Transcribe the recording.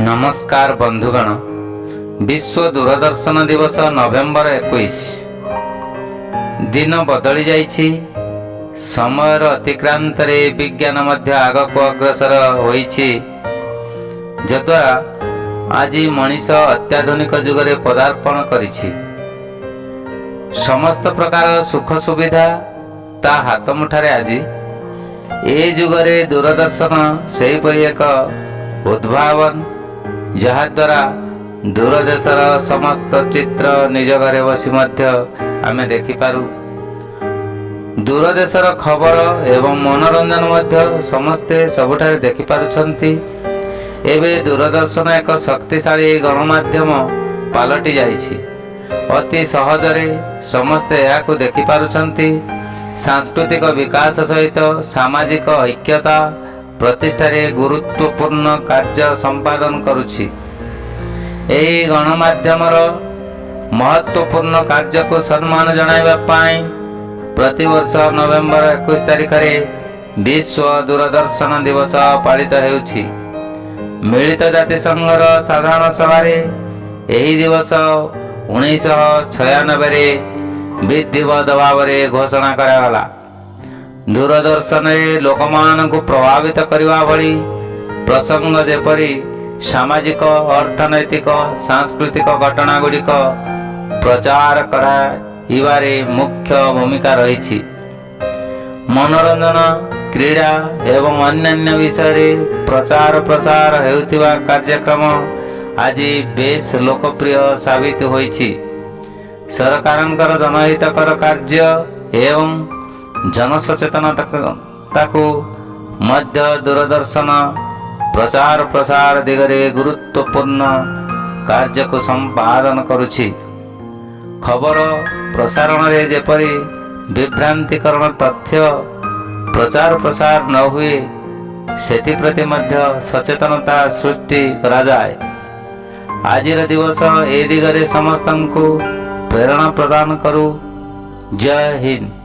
ନମସ୍କାର ବନ୍ଧୁଗଣ। ବିଶ୍ୱ ଦୂରଦର୍ଶନ ଦିବସ ନଭେମ୍ବର 21। ଦିନ ବଦଳି ଯାଇଛି। ସମୟର ଅତିକ୍ରାନ୍ତରେ ବିଜ୍ଞାନ ମଧ୍ୟ ଆଗକୁ ଅଗ୍ରସର ହୋଇଛି, ଯଦ୍ୱାରା ଆଜି ମଣିଷ ଅତ୍ୟାଧୁନିକ ଯୁଗରେ ପଦାର୍ପଣ କରିଛି। ସମସ୍ତ ପ୍ରକାର ସୁଖ ସୁବିଧା ତା ହାତ ମୁଠାରେ। ଆଜି ଏ ଯୁଗରେ ଦୂରଦର୍ଶନ ସେହିପରି ଏକ ଉଦ୍ଭାବନ, ଯାହାଦ୍ୱାରା ଦୂର ଦେଶର ସମସ୍ତ ଚିତ୍ର ନିଜ ଘରେ ବସି ମଧ୍ୟ ଆମେ ଦେଖିପାରୁ। ଦୂର ଦେଶର ଖବର ଏବଂ ମନୋରଞ୍ଜନ ମଧ୍ୟ ସମସ୍ତେ ସବୁଠାରେ ଦେଖିପାରୁଛନ୍ତି। ଏବେ ଦୂରଦର୍ଶନ ଏକ ଶକ୍ତିଶାଳୀ ଗଣମାଧ୍ୟମ ପାଲଟି ଯାଇଛି। ଅତି ସହଜରେ ସମସ୍ତେ ଏହାକୁ ଦେଖିପାରୁଛନ୍ତି। ସାଂସ୍କୃତିକ ବିକାଶ ସହିତ ସାମାଜିକ ଐକ୍ୟତା ପ୍ରତିଷ୍ଠାରେ ଗୁରୁତ୍ୱପୂର୍ଣ୍ଣ କାର୍ଯ୍ୟ ସମ୍ପାଦନ କରୁଛି। ଏହି ଗଣମାଧ୍ୟମର ମହତ୍ତ୍ୱପୂର୍ଣ୍ଣ କାର୍ଯ୍ୟକୁ ସମ୍ମାନ ଜଣାଇବା ପାଇଁ ପ୍ରତିବର୍ଷ ନଭେମ୍ବର 21 ତାରିଖରେ ବିଶ୍ୱ ଦୂରଦର୍ଶନ ଦିବସ ପାଳିତ ହେଉଛି। ମିଳିତ ଜାତିସଂଘର ସାଧାରଣ ସଭାରେ ଏହି ଦିବସ 1996ରେ ବିଧିବଦ୍ଧ ଭାବରେ ଘୋଷଣା କରାଗଲା। ଦୂରଦର୍ଶନରେ ଲୋକମାନଙ୍କୁ ପ୍ରଭାବିତ କରିବା ଭଳି ପ୍ରସଙ୍ଗ, ଯେପରି ସାମାଜିକ, ଅର୍ଥନୈତିକ, ସାଂସ୍କୃତିକ ଘଟଣା ଗୁଡ଼ିକ ପ୍ରଚାର କରାଇବାରେ ମୁଖ୍ୟ ଭୂମିକା ରହିଛି। ମନୋରଞ୍ଜନ, କ୍ରୀଡ଼ା ଏବଂ ଅନ୍ୟାନ୍ୟ ବିଷୟରେ ପ୍ରଚାର ପ୍ରସାର ହେଉଥିବା କାର୍ଯ୍ୟକ୍ରମ ଆଜି ବେଶ ଲୋକପ୍ରିୟ ସାବିତ ହୋଇଛି। ସରକାରଙ୍କର ଜନହିତକର କାର୍ଯ୍ୟ ଏବଂ ଜନସଚେତନତାକୁ ମଧ୍ୟ ଦୂରଦର୍ଶନ ପ୍ରଚାର ପ୍ରସାର ଦିଗରେ ଗୁରୁତ୍ୱପୂର୍ଣ୍ଣ କାର୍ଯ୍ୟକୁ ସମ୍ପାଦନ କରୁଛି। ଖବର ପ୍ରସାରଣରେ ଯେପରି ବିଭ୍ରାନ୍ତିକରଣ ତଥ୍ୟ ପ୍ରଚାର ପ୍ରସାର ନ ହୁଏ, ସେଥିପ୍ରତି ମଧ୍ୟ ସଚେତନତା ସୃଷ୍ଟି କରାଯାଏ। ଆଜିର ଦିବସ ଏ ଦିଗରେ ସମସ୍ତଙ୍କୁ ପ୍ରେରଣା ପ୍ରଦାନ କରୁ। ଜୟ ହିନ୍ଦ।